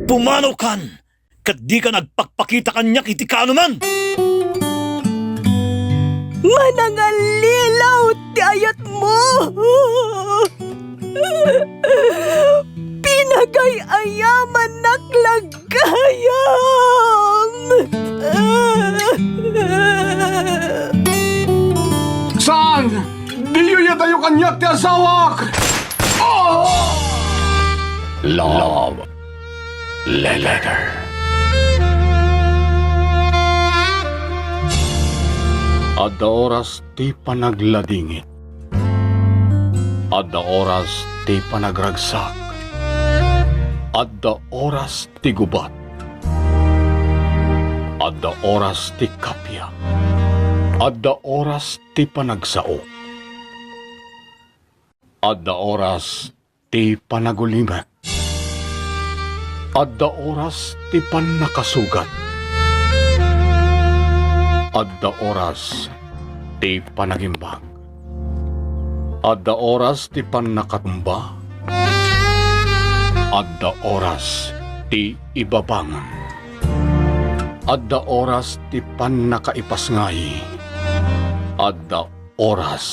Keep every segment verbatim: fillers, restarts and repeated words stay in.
Pumanaw kan, ket dika agpakpakita kaniak iti kaanoman. Manangallilaw ti ayatmo. Pinagay-ayamannak la gayam! Saan? Diyo iyadayo kaniak ti asawak! Oh! Love Letter. Adda oras ti panagladingit. Adda oras ti panagragsak. Adda oras ti gubat. Adda oras ti kappia. Adda oras ti panagsao. Adda oras ti panagulimek. Adda oras ti pannakasugat. Adda oras ti panagimbag. Adda oras ti pannakatumba. Adda oras ti ibabangon. Adda oras ti pannakaipasngay. Adda oras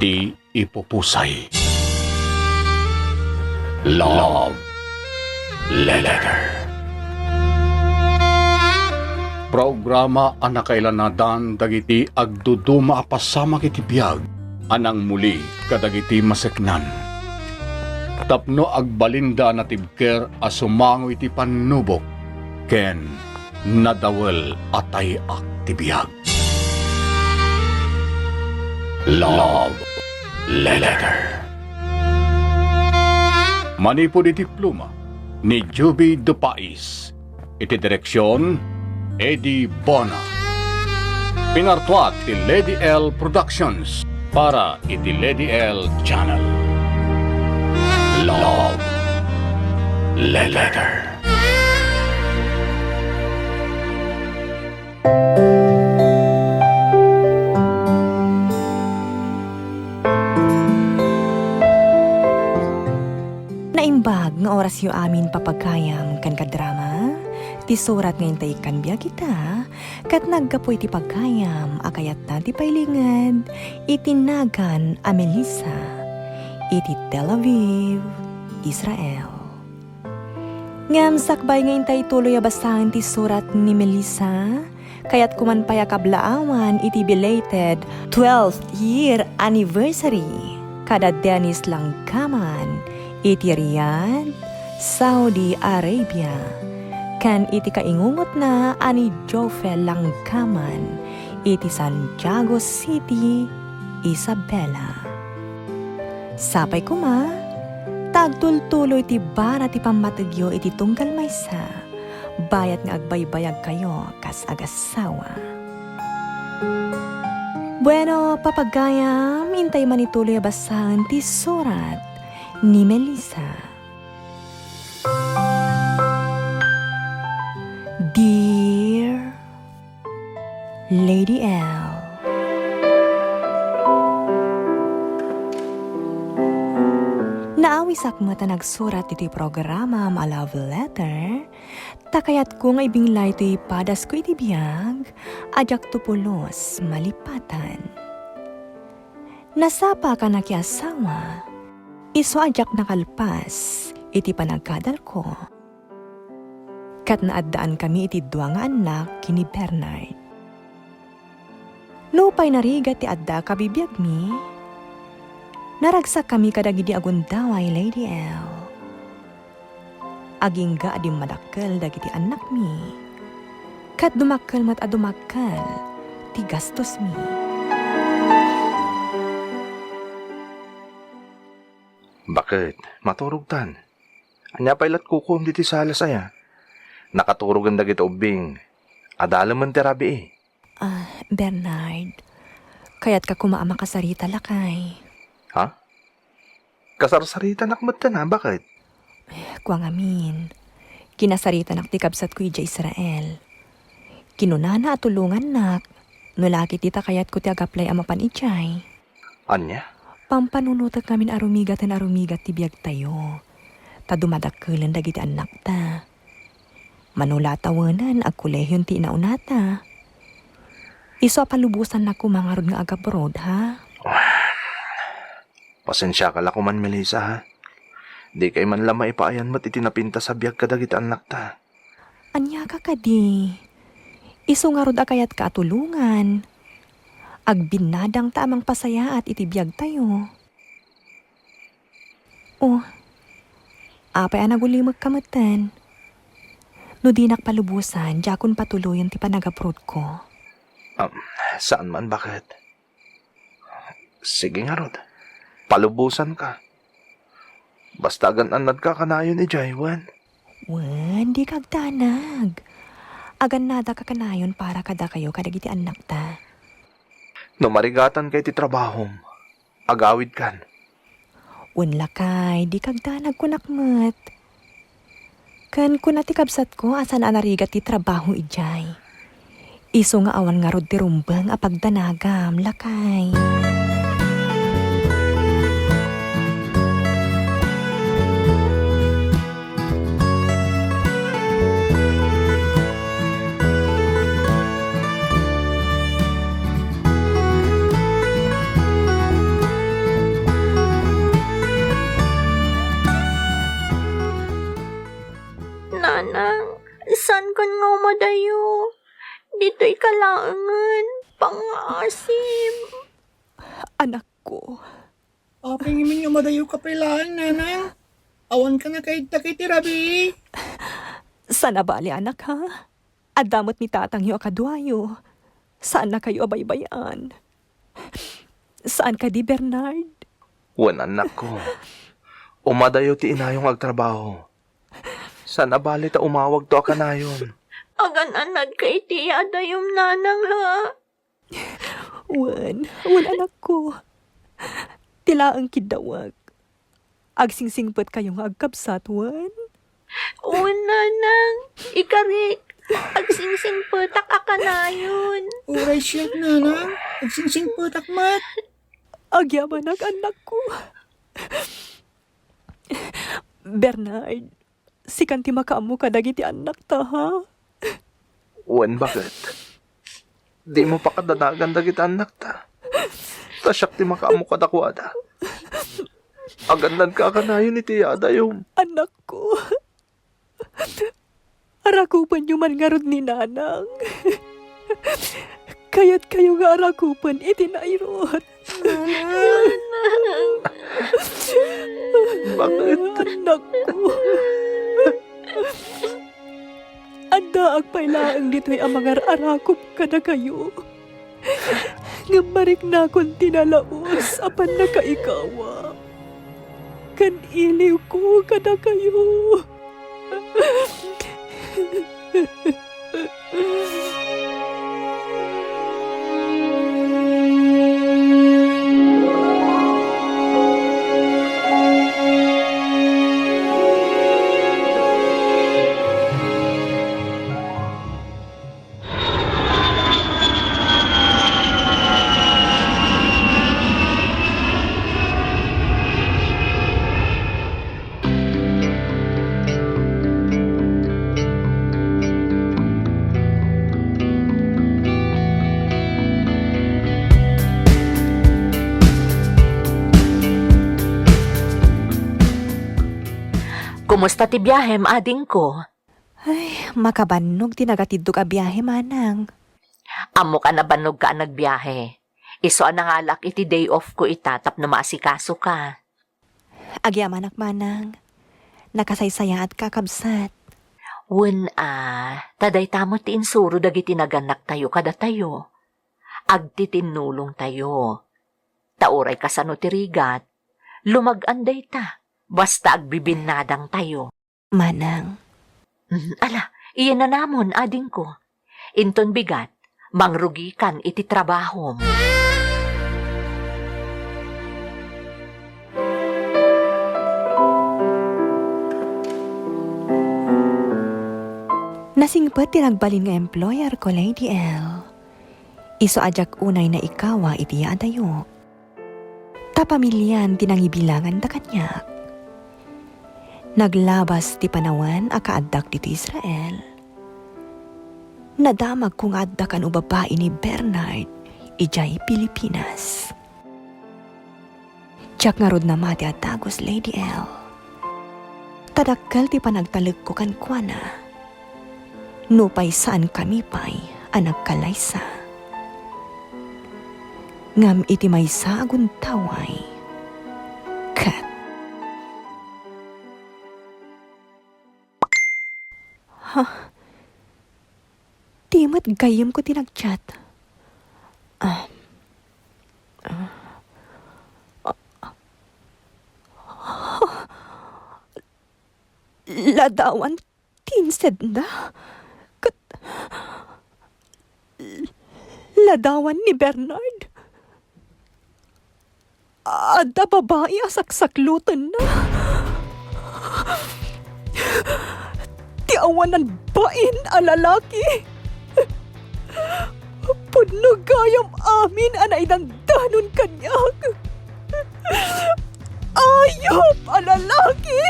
ti ipupusay. Love Letter. Programa a nakailanadan dagiti agduduma a pasamak iti biag a nangmuli kadagiti maseknan. Tapno agbalinda a natibker a sumango iti pannubok ken nadawel a tay-ak ti biag. Love Letter. Manipud iti pluma ni Juby de Pais, iti direksion, Eddie Bona. Pinartuat ti Lady L Productions para iti Lady L Channel. Love Letter. Naimbag nga orasyo amin, papagayam ken kadrama, ti surat nga intay ikkan biag ita, ket naggapu iti pagayam a kayatna ti pailinged iti nagan a Melissa iti Tel Aviv, Israel. Ngem sakbay nga intay tuloy a basaen ti surat ni Melissa, kayatko man pay a kablaawan iti belated twelfth year anniversary kada Dennis Langkaman iti Riyadh, Saudi Arabia, ken iti kaingungotna a ni Jofe Langkaman iti Santiago City, Isabela. Sapay koma, ta agtultuloy ti bara ti pammategyo iti tunggal maysa, bayat nga agbaybayagkayo kas agassawa. Bueno, papagayam, intay manituloy a basaen ti surat ni Melissa. Dear Lady L. Naawisak met a nagsurat iti programam a love letter, ta kayatko nga ibinglay toy padasko iti biag a diakto pulos malipatan. Nasapa a nakiasawa, isu a diak nakalpas iti panagkadalko. Ket naaddaankami iti dua nga annak ken ni Bernard. Nupay narigat ti adda a kabibiagmi, naragsakkami kadagidi a gundaway, Lady L. Agingga a dimmadakkel dagiti annakmi, ket dumakkel met a dumakkel ti gastosmi. Baket, maturogtan. Ania pay lat kukuam ditoy salas aya? Nakaturogen dagiti ubbing. Adalemen ti rabii. Ah, Bernard, kayatka koma a makasarita, lakay. Ha? Kasarsaritanak met a, baket? Kua ngamin, kinasaritanak ti kabsatko idiay Israel. Kinunana a tulongannak, No la ketdi ta kayatko ti agaplay a mapan idiay. Ania? Pampanunotek ngamin a rumigaten a rumigat ti biagtayo. Ta dumadakkelen dagiti annakta. Mano la a tawenen, agkolehion ti inaunata. Isu a palubosannak koma ngarud nga agabroad, ha? Pasensiaka la koman, Melissa, ha? Dikay man la maipaayan met iti napintas a biag kadagiti annakta. Aniaka kadi? Isu ngarud a kayatka a tulongan. Agbinnadangta a mangpasayaat iti biagtayo. Oh, apay a nagulimekka metten? No dinak palubosan, diakon patuloyen ti panagaprootko. Um, saan man, baket? Sige ngarud. Palubosanka. Basta agan-annadka a kanayon idiay, wen? Wen, dika agdanag. Agannadak a kanayon para kadakayo kadagiti annakta. No marigatanka iti trabahom, agawidkan. Wen lakay, dika agdanag, kunak met. Ken kuna ti kabsatko a saan a narigat ti trabaho idiay. Isu nga awan ngarud ti rumbeng a pagdanagam, lakay. Nanang, saankan nga umadayo? Ditoyka laengen, pangngaasim. Anakko. Apay ngamin nga umadayoka pay laeng, nanang? Awanka nakaigtak iti rabii. Saan a bale, anak, ha? Adda met ni tatangyo a kaduayo. Saannakayo a baybay-an. Saan kadi, Bernard? Wen, annakko. Umadayo ti inayo nga agtrabaho. Saan a bale ta umawagto a kanayon. Agan-annadka iti yaadayom, nanang, ha? Wen, wen, anakko. Ti laeng kiddawek. Agsingsingpetkayo nga agkabsat, wen? Wen, nanang. Ikarik, agsingsingpetak a kanayon. Uray siak, nanang. Agsingsingpetak met. Agyamanak, annakko. Bernard, sikan ti makaammo kadagiti annakta, ha? Wen, baket? Dimo pakadanagan dagiti annakta. Ta siak ti makaammo kadakuada. Agannadka a kanayon iti yaadayom. Annakko. Arakupenyo man ngarud ni nanang. Kayatkayo nga arakupen iti nairut. Nanang. Bakit? Annakko. Addaak pay laeng ditoy a mangar-arakup kadakayo. Ngem mariknakon ti nalaus a pannakaikawa ken iliwko kadakayo. Kumusta ti biahem, adingko? Ay, makabannog ti nagatiddog a biahe, manang. Ammok a nabannogka a nagbiahe. Isu a nangalaak iti day off ko ita tapno maasikasoka. Agyamanak, manang. Nakasaysayaatka a kabsat. Wen a, ta dayta met ti insuro dagiti nagannaktayo kadatayo. Agtitinnulongtayo. Ta uray kasano ti rigat, lumag-an dayta, basta agbibinnadangtayo. Manang. Mm, ala, iyananamon, adingko. Inton bigat, mangrugikan iti trabahom. Nasingpet ti nagbalin nga employer ko, Lady L. Isu a diak unay naikawa iti adayok. Ta pamilian ti nangibilanganda kaniak. Naglabas ti panawen a kaaddak ditoy Israel. Nadamagko nga adda kano babai ni Bernard idiay Pilipinas. Diak ngarud namati a dagus, Lady L. Ta dakkel ti panagtalekko kenkuana. Nupay saankami pay a nagkalaysa. Ngem iti maysa a gundaway, ket Ha? Ti met gayyemko ti nag-chat. Ah. Ah. Ladawan ti insedna. Ket ladawan ni Bernard. Adda babai a saksaklutenna. Ti awanan bain a lalaki. Pudno gayam amin a naidandanon kaniak. Ayup a lalaki!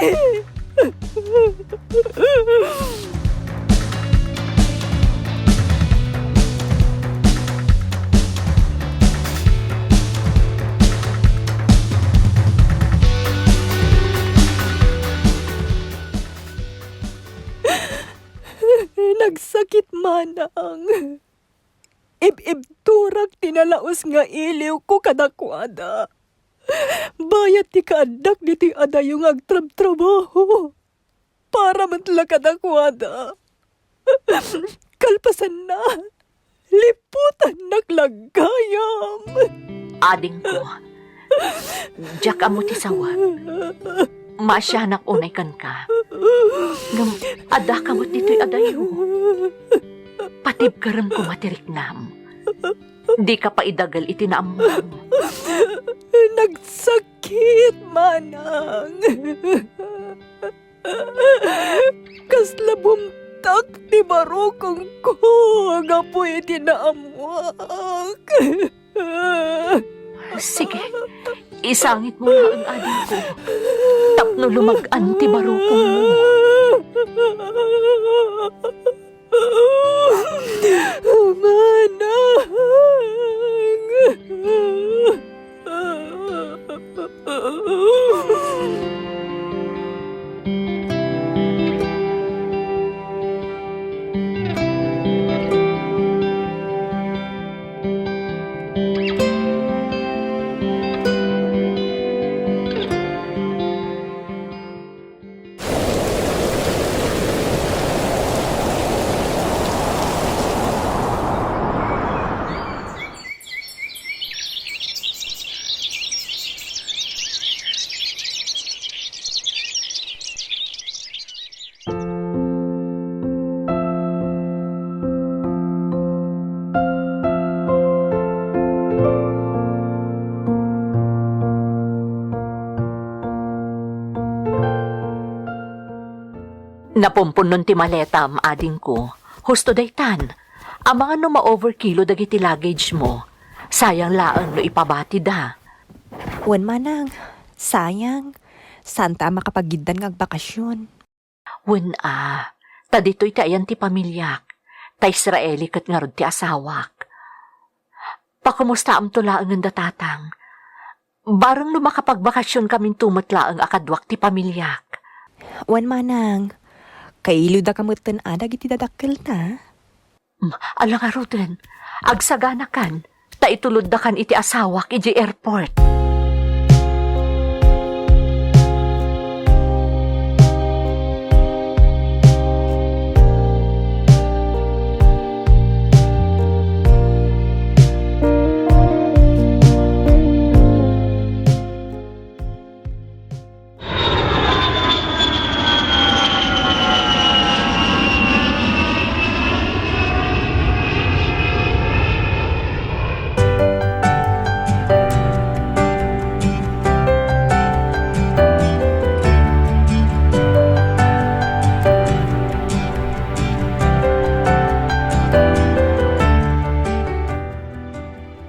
Nagsakit, manang. Ib-ibturak ti nalaus nga iliwko kadakuada. Bayat ti kaaddak ditoy adayo nga agtrabtrabaho para met la kadakuada. Kalpasanna, liputannak la gayam. Adingko, diak ammo ti sawen. Maasianak unay kenka. Ngem addaka met ditoy adayo. Patibkerem koma ti riknam. Dika pay idagel iti naammoam. Nagsakit, manang. Kasla bumtak ti barukongko gapu iti naammoak. Sige, isangitmo laeng, adingko, tapno lumag-an ti barukongmo. Manang! Napumpunnon ti maletam, adingko. Husto daytan. Amangan no ma-overkilo dagiti luggage mo. Sayang laeng no ipabatida. Wen manang, sayang. Saanta a makapaggiddan nga agbakasyon. Wen a, ta ditoy ti ayan ti pamiliak. Ta Israeli ket ngarud ti asawak. Pakumustaamto laengen da tatang. Bareng no makapagvakasionkaminto met laeng a kaduak ti pamiliak. Wen manang, kailudaka metten a dagiti dadakkelta. Mm, ala ngaruden, agsaganakan, ta ituloddakan iti asawak idiay airport.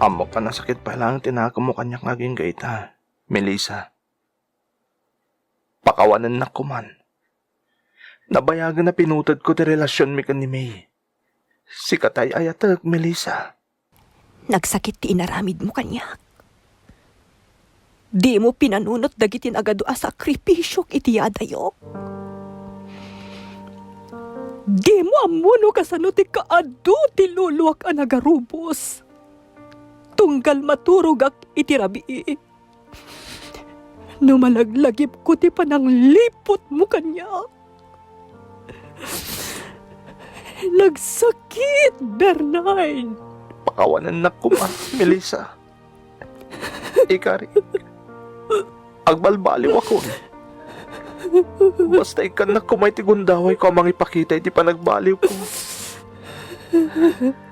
Ammok a nasakit pay laeng ti nakemmo kaniak nga agingga ita, Melissa. Pakawanennak koman. Nabayagen a pinutedko ti relasionmi ken ni May. Sika ti ay-ayatek, Melissa. Nagsakit ti inaramidmo kaniak. Dimo pinanunot dagiti nagadu a sakrifisiok iti adayok. Dimo ammo no kasano ti kaadu ti luluak a nagarubos. Tunggal maturogak iti rabii. No malaglagipko ti panangliputmo kaniak. Nagsakit, Bernard. Pakawanennak koma, Melissa. Ikari, agbalbaliwakon. Basta ikkannak koma iti gundawayko a mangipakita iti panagbaliwko.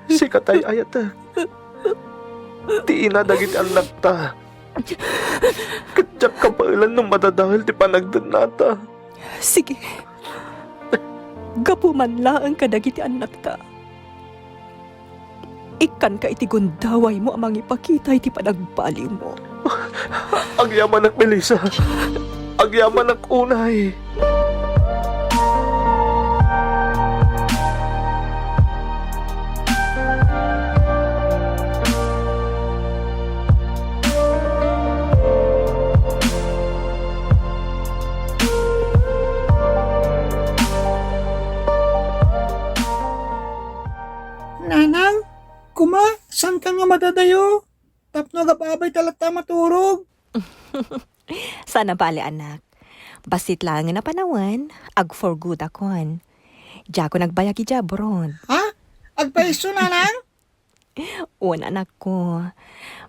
Sika ti ay-ayatek. Ti ina dagiti annakta. Ket diak kabaelan no madadael ti panagdennata. Sige. Gapu man laeng kadagiti annakta. Ikkanka iti gundawaymo a mangipakita iti panagbaliwmo. Agyamanak, Melissa. Agyamanak unay. Nanang, koma, saankan nga madadayo? Tapno agab-abay ta latta maturog. Saan a bale, anak. Bassit laengen a panawen, ag-for goodakon. Diakon agbayag idiay abroad. Ha? Agpaiso, nanang? Wen, anakko.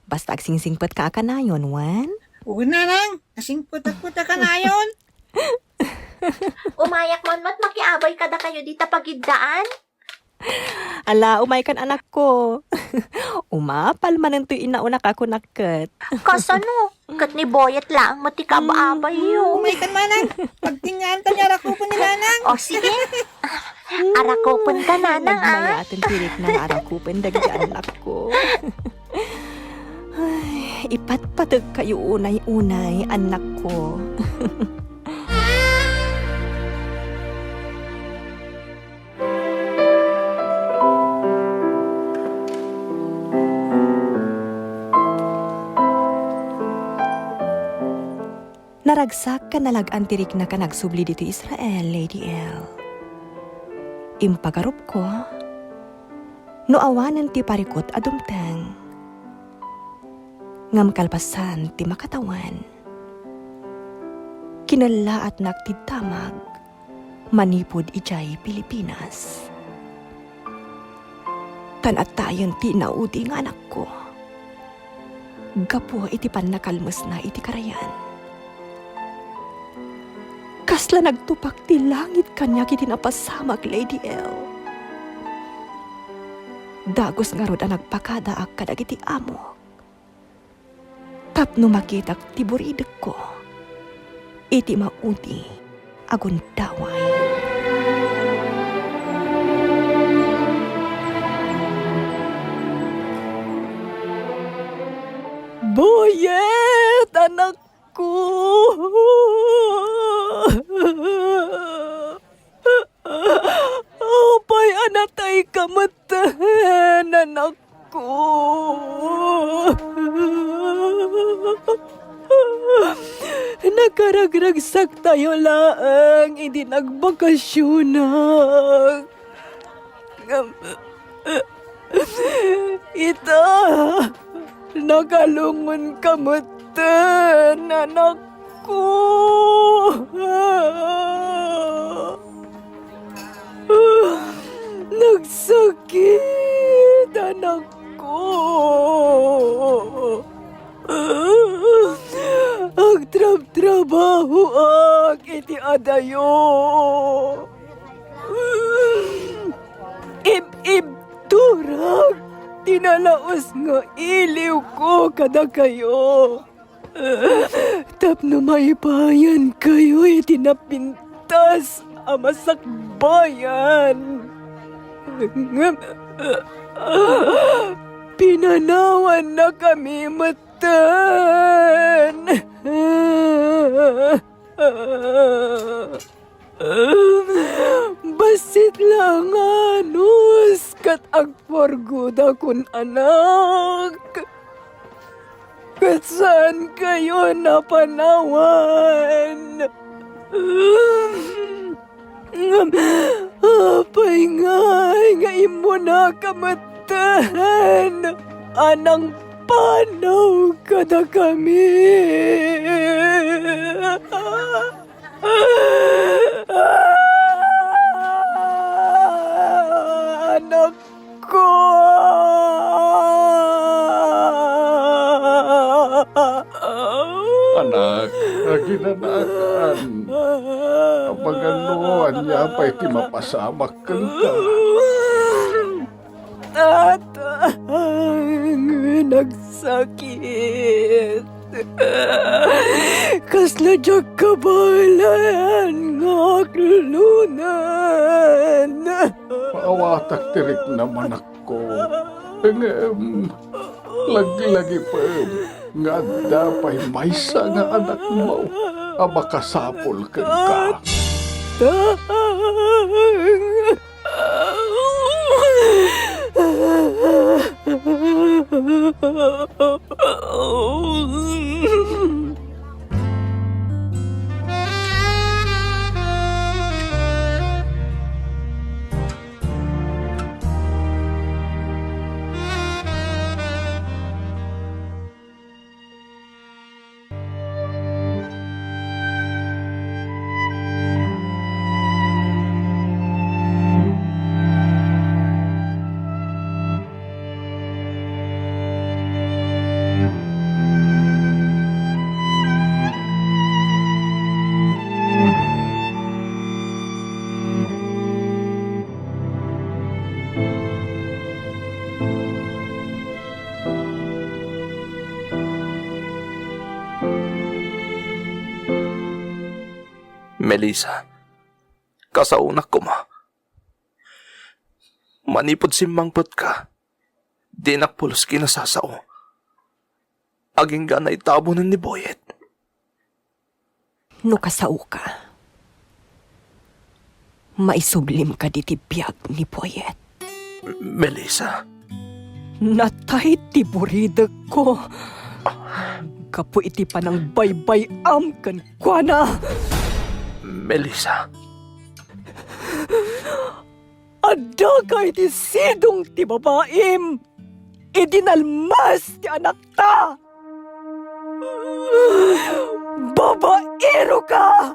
Basta agsingsingpetka a kanayon, wen? Wen, nanang. Asingpetakpet a kanayon. Umayak man met makiabay kadakayo dita pagiddaan. Ala, umaykan, anakko. Umapal manen toy innaonak a kunak ket. Kasano? Ket ni Boyet laeng met ti kaab-abayyo. Umaykan manen. Pagtengngaanta ni arakupen ni nanang. O, sige. Arakupenka, nanang, a. Nagmayaten ti rikna nga arakupen dagiti annakko. Ay, ipatpategkayo unay-unay, annakko. Naragsak ken nalag-an ti riknak a nagsubli ditoy Israel, Lady L. Impagarupko no awanen ti parikut a dumteng. Ngem kalpasan ti makatawen, kinellaatnak ti damag manipud idiay Pilipinas. Tan addayen ti inaudi nga anakko gapu iti pannakalmesna iti karayan. Kasla nagtupak ti langit kaniak iti napasamak, Lady L. Dagus ngarud a nagpakadaak kadagiti amok tapno makitak ti buridekko iti maudi a gundaway. Boyet, anakko! Apay a natayka metten, anakko? Nakaragragsaktayo laeng idi nagbakasionak. Ngem ita, nakalungonka metten, anakko. Nagsakit, anakko. Agtrabtrabahoak iti adayo. Ib-ibturak ti nalaus nga iliwko kadakayo tapno maipayankayo iti napintas a masakbayan. Ngem pinanawannakami metten. Bassit la nga anus ket agpurgoda kun anak. Ket saankayo napanawan. Ngem apay ngay nga immunaka metten a nangpanaw kadakami? Anakko! Anak, aginanakan. Amangan no ania pay ti mapasamak kenka. Tatang, nagsakit. Kasla diak kabaelan nga aklonen. Paawatak ti riknam, anakko. Ngem, laglagipem nga adda pay maysa nga anakmo a makasapul kenka. Tatang. Melissa, kasaonak koma. Manipud simmangpetka, dinak pulos kinasasao. Agingga naitabunen ni Boyet. No kasaoka, maisublim kadi ti biag ni Boyet. Melissa. Natay ti buridekko gapu iti panangbaybay-am kenkuana. Melissa. Addaka iti sidong ti babaim idi nalmas ti anakta. Babairoka!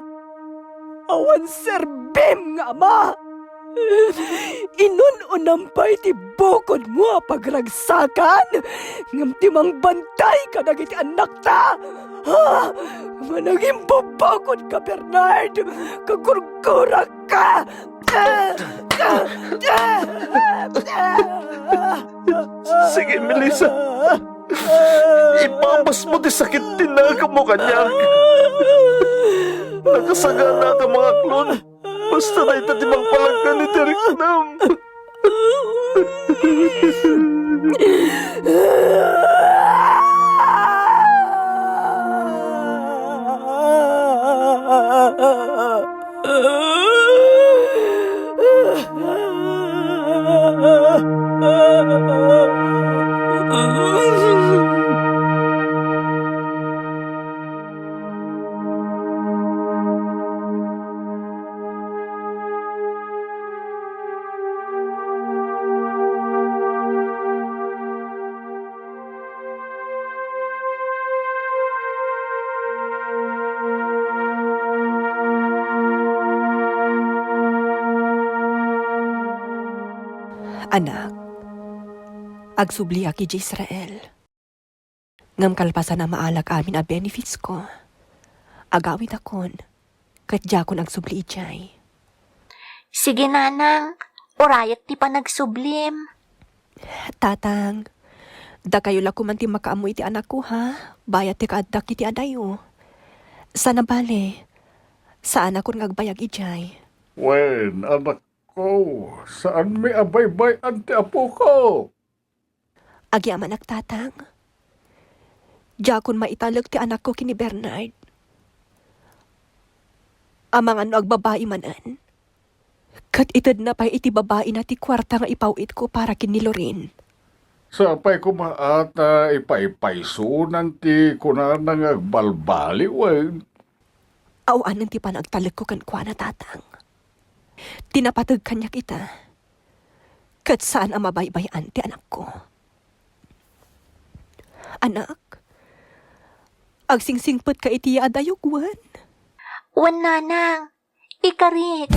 Awan serbim nga ama! Inun-unam pay ti bukodmo a pagragsakan, ngem ti mangbantay kadagiti annakta, ha? Managimbubukodka, Bernard! Kagurgurakka! Sige, Melissa. Ipabasmo ti sakit ti nagamo kaniak. Nakasaganaka mangaklon. Basta dayta ti mangpalanggan iti riknam. Anak, agsubliak idiay Israel. Ngem kalpasan a maalak amin a benefitsko, agawidakon, ket diakon agsubli idiay. Sige, nanang, urayek ti panagsublim. Tatang, dakayo la koman ti makaammo iti anakko, ha? Bayat ti kaaddak iti adayo. Sana bale, saanakon nga agbayag idiay. Wen, anakko, saanmi a baybay-an ti apoko. Agyamanak, Tatang. Diakon maitalek ti anakko ken ni Bernard. Amangan no agbabai manen. Ket itedna pay iti babaina ti kuarta nga ipaw-itko para ken ni Loren. Sapay koma a ta ipaypaysonan ti kunana nga agbalbaliwen. Awanen ti panagtalekko kenkuana, Tatang. Ti napateg kaniak ita, ket saan a mabaybay-an ti anakko. Anak, agsingsingpetka iti adayo wen? Wen, Nanang. Ikarik.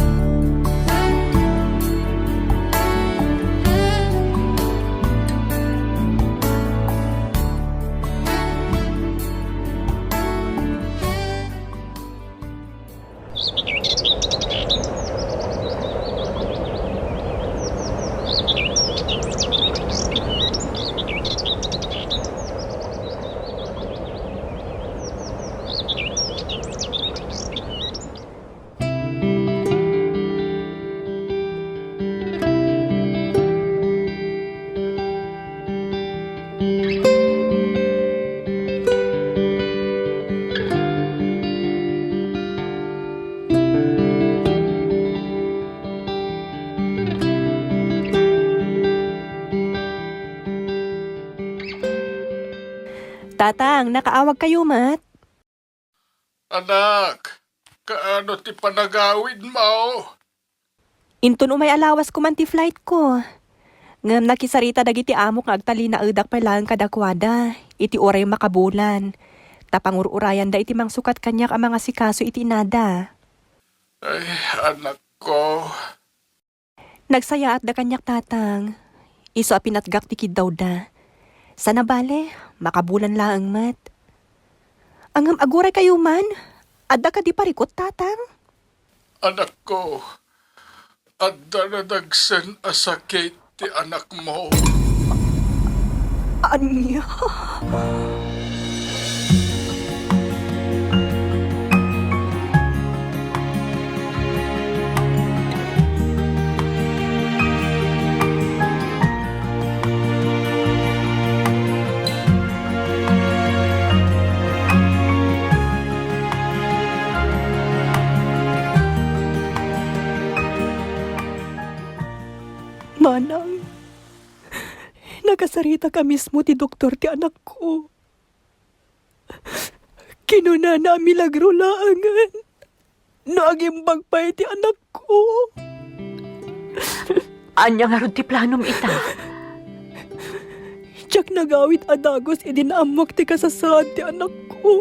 Tatang, nakaawagkayo met? Anak, kaano ti panagawidmo? Inton umay a lawas ko man ti flightko. Ngem nakisarita dagiti amok nga agtalinaedak pay laeng kadakuada iti uray makabulan, ta pangur-urayanda iti mangsukat kaniak a mangasikaso iti inada. Ay, anakko. Nagsayaatda kaniak, Tatang. Isu a pinatgak ti kiddawda. Sana bale, makabulan laeng met. Ngem aguraykayo man, adda kadi parikut, Tatang? Anakko, adda nadagsen a sakit ti anakmo. Ania? Manang, nakasaritak a mismo ti doktor ti anakko. Kinunana a milagro laengen no agimbag pay ti anakko. Ania ngarud ti planom ita? Diak nagawid a dagus idi naammok ti kasasaad ti anakko.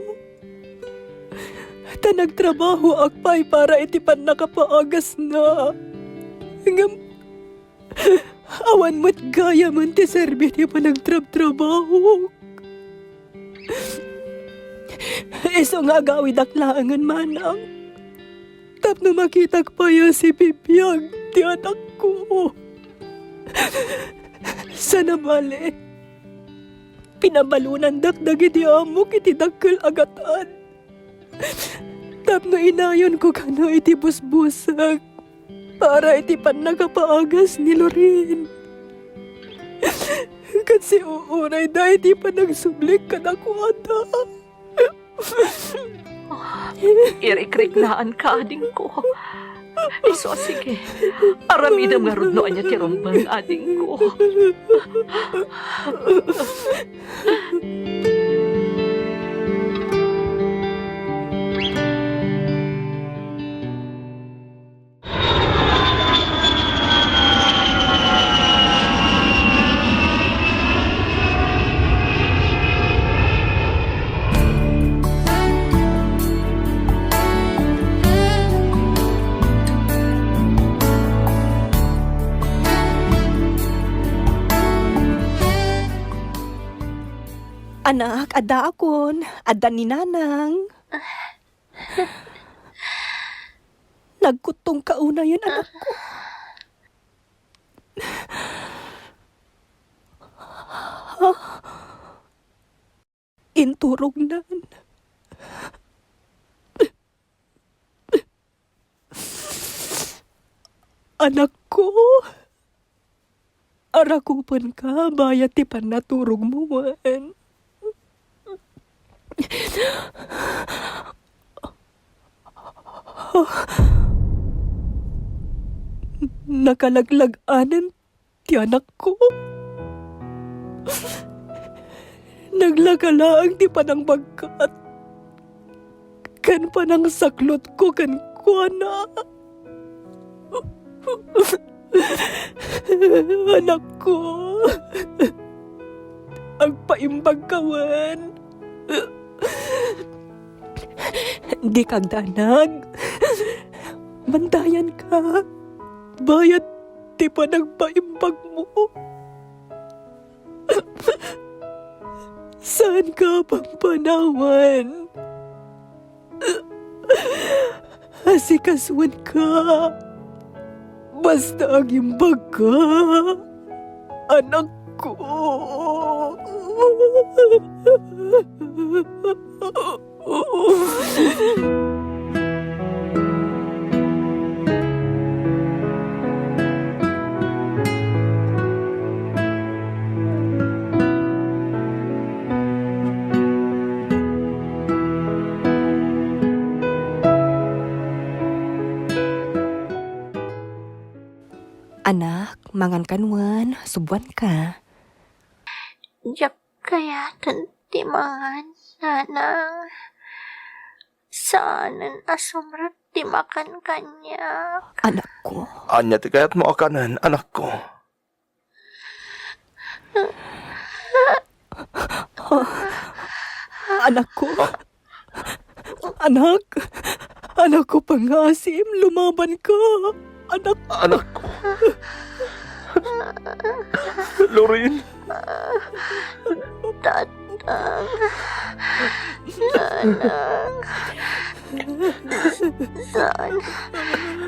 Ta nagtrabahoak pay para iti pannakapaagasna. Ngem awan met gayamen ti serbi ti panagtrabtrabahok. Isu nga agawidak laengen, manang, tapno makitak pay a sibibiag ti anakko. Sana bale, pinabalonandak dagiti amok iti dakkel a gatad. Tapno inayonko kano iti busbusek para iti pannakapaagas ni Loren. Ket siuurayda iti panagsublik kadakuada. Irikriknaanka, adingko. Isu a sige. Aramidem ngarud no ania ti rumbeng, adingko. Anak, addaakon. Adda ni Nanang. Nagkuttongka unayen, anakko. Inturognan. Anakko. arakupenka bayat ti pannaturogmo wen. Nakalaglag-anen ti anakko. Naglaka laeng ti panangbagkat ken panangsaklotko kenkuana. Anakko, agpaimbagka wen. Dika agdanag. Mandayanka. Bayat ti panagpaimbagmo. Saanka a pampanawan. Asikasuenka. Basta agimbagka, anakko. Anak, mangan kan wen, subuanka. Diak kayaten ti mangan, nanang. Saanen a sumrek ti makan kaniak. Anakko. Ania ti kayatmo a kanen, anakko? Anakko. Anak. Anakko, pangngaasim, lumabanka. Anak. Anakko. Lorin. Tatang. Nanang. Saan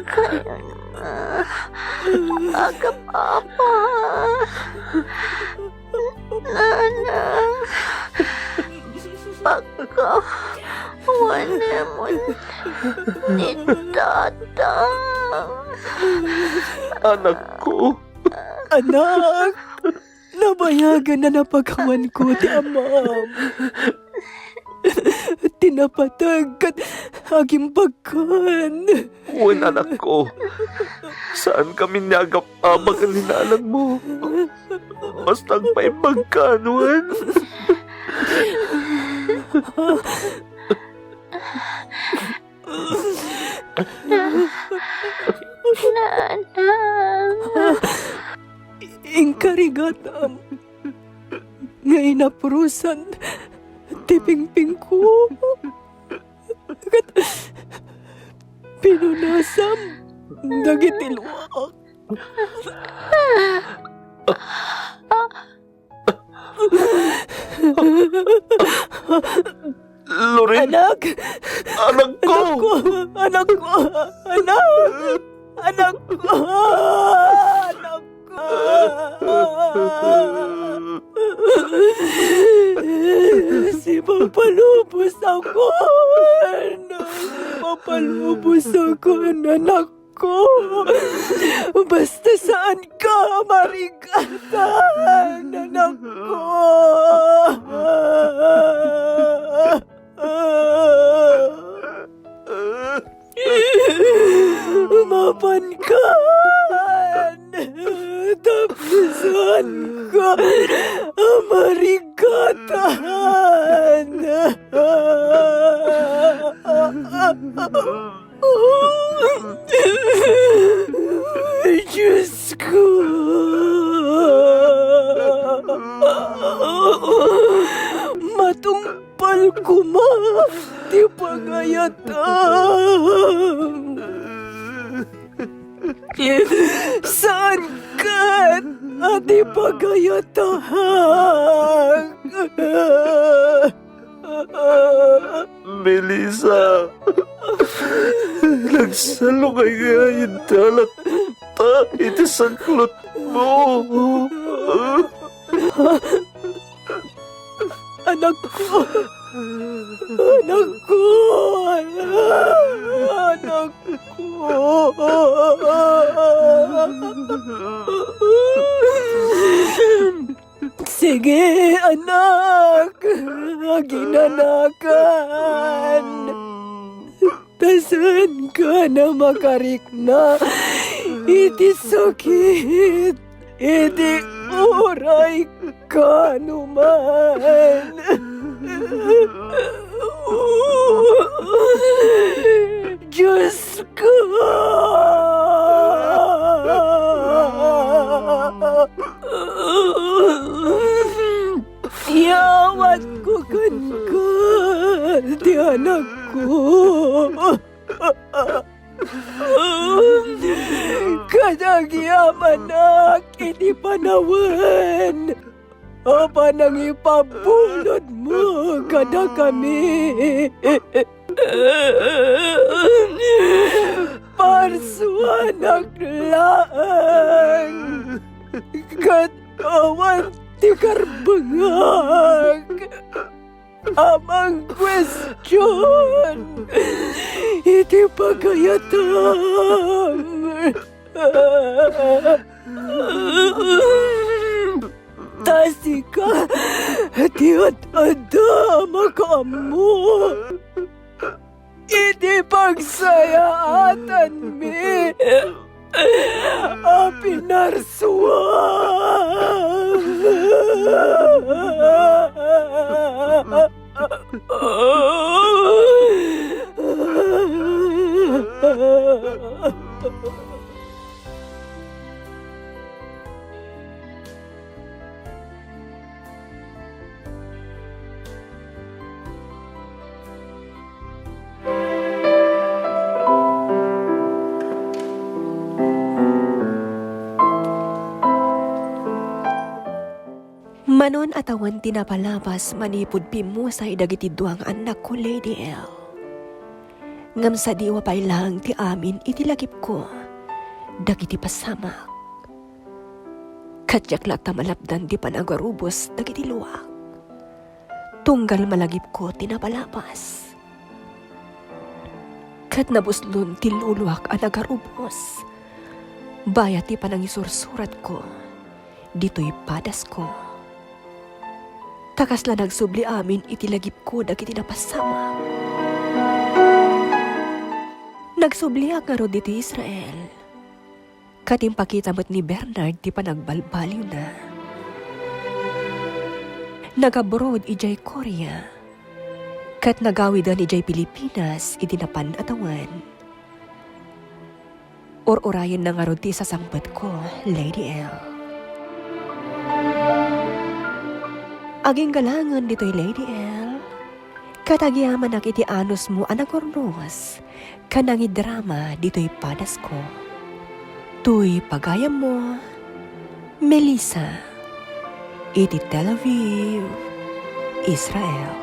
kayon nga agap-abak? Nanang, pagkawanemon ni Tatang. Anakko. Anak, nabayagen a napakawanko ti amam. Ti napateg ket agimbagkan. Wen, anakko, saankami nga agap-abak ni nanangmo. Basta agpaimbagkan wen. Nanang. Inkarigatam nga inapurosan ti pingpingko. Ket pinunasam dagiti luak. Loren? Anak! Anakko! Anakko! Anakko! Anak! Anakko! Anakko! Sipagpalubos ako! Sipagpalubos ako, anak! Ko. Basta saanka a marigatan, anakko. Mapankan, tapno saanka a marigatan. Ay, Diyos ko! Matungpal koma ti pangayatam. Saan ket a ti pagayatam? Melissa, nagsalungay nga indalakta iti saklotmo. Anakko! Anakko! Anakko! Sige, anak, aginanakan. Ta saanka a makarikna iti sakit iti uray kanuman. Diosko! Iyawatko kenka ti anakko. Ket agyamanak iti panawen a panangipabulodmo kadakami. Parsuanak laeng, ket awan ti karbengak a mangkuestion iti pagayatam. Ta sika ti ad-adda a makaammo iti pagsayaatanmi a pinarsua. Manon a tawen ti napalabas manipud pimmusay dagiti dua nga annakko, Lady L. Ngem sadiwa pay laeng ti amin iti lagipko dagiti pasamak. Ket diak latta malapdan ti panagarubos dagiti luak. Tunggal malagipko ti napalabas. Ket nabuslon ti luluak a nagarubos, bayat ti panangisursuratko ditoy padasko. Ta kasla nagsubli amin iti lagipko dagiti napasamak. Nagsubliak ngarud ditoy Israel. Ket impakita met ni Bernard ti panagbalbaliwna. Nag-abroad idiay Korea, ket nagawiden idiay Pilipinas idi napan a tawen. Ur-urayenna ngarud ti isasangpetko, Lady L. Aginggalangen ditoy, Lady L. Ket agyamanak iti anusmo a nagurnos ken nangidrama ditoy padasko. Toy pagayammo, Melissa, iti Tel Aviv, Israel.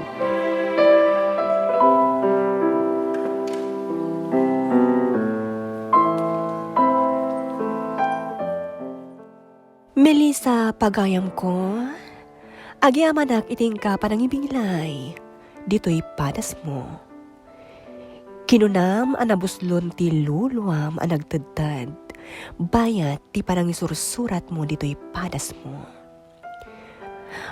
Melissa, pagayamko, agyamanak iti inka panangibinglay ditoy padasmo. Kinunam a nabuslon ti luluam a nagtedted, bayat ti panangisursuratmo ditoy padasmo.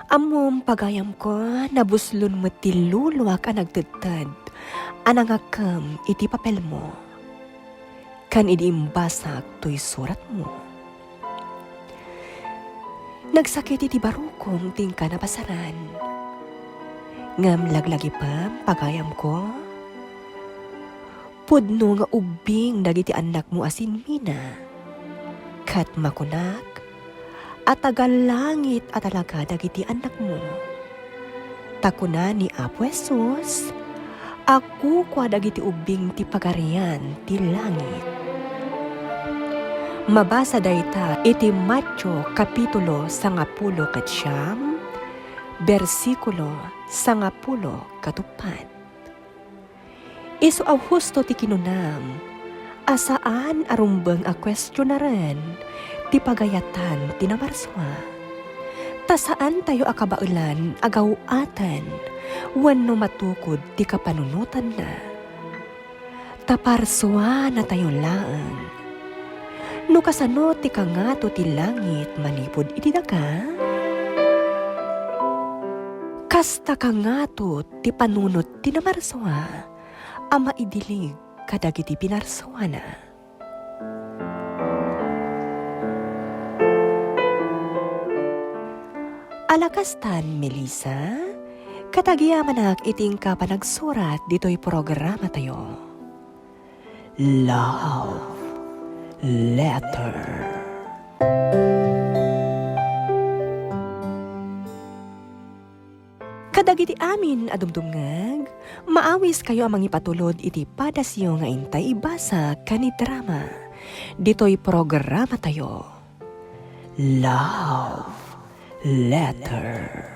Ammom, pagayamko, nabuslon met ti luluak a nagtedted a nangakem iti papelmo. Ken idi imbasak toy suratmo, nagsakit iti barukong ti inka nabasaran. Ngem laglagipem, pagayamko, pudno nga ubbing dagiti annakmo a sinmina. Ket makunak a taga-langit a talaga dagiti annakmo. Ta kuna ni Apo Jesus, a kukua dagiti ubbing ti Pagarian ti langit. Mabasa dayta iti Mateo kapitulo sangapulo ket siam, bersikulo sangapulo ket uppat. Isu a husto ti kinunam a saan a rumbeng a kuestionaren ti pagayatan ti namarsua. Ta saantayo a kabaelan a gaw-aten wenno matukod ti kapanunotanna. Ta parsuanatayo laeng. No kasano ti kangato ti langit manipud iti daga, kasta kangato ti panunot ti namarsua a maidilig kadagiti pinarsuana. Ala kastan, Melissa, ket agyamanak iti inka panagsurat ditoy programatayo. Love Letter. Kadagiti amin a dumdumngeg, maawiskayo a mangipatulod iti padasyo nga intay ibasa ken idrama ditoy programatayo. Love Letter.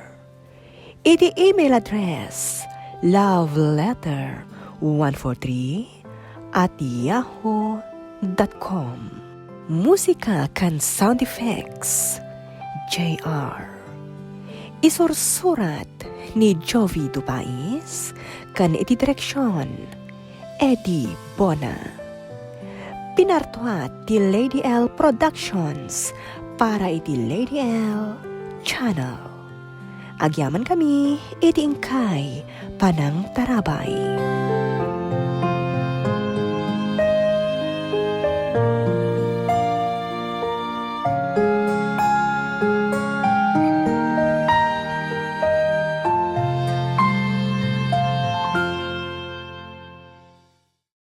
Iti email address, love letter one four three at yahoo dot com. Musika ken sound effects, J R. Isursurat ni Jovi Dupais ken iti direksion, Eddie Bona. Pinartua ti Lady L Productions para iti Lady L Channel. Agyaman kami iti inkay panangtarabay.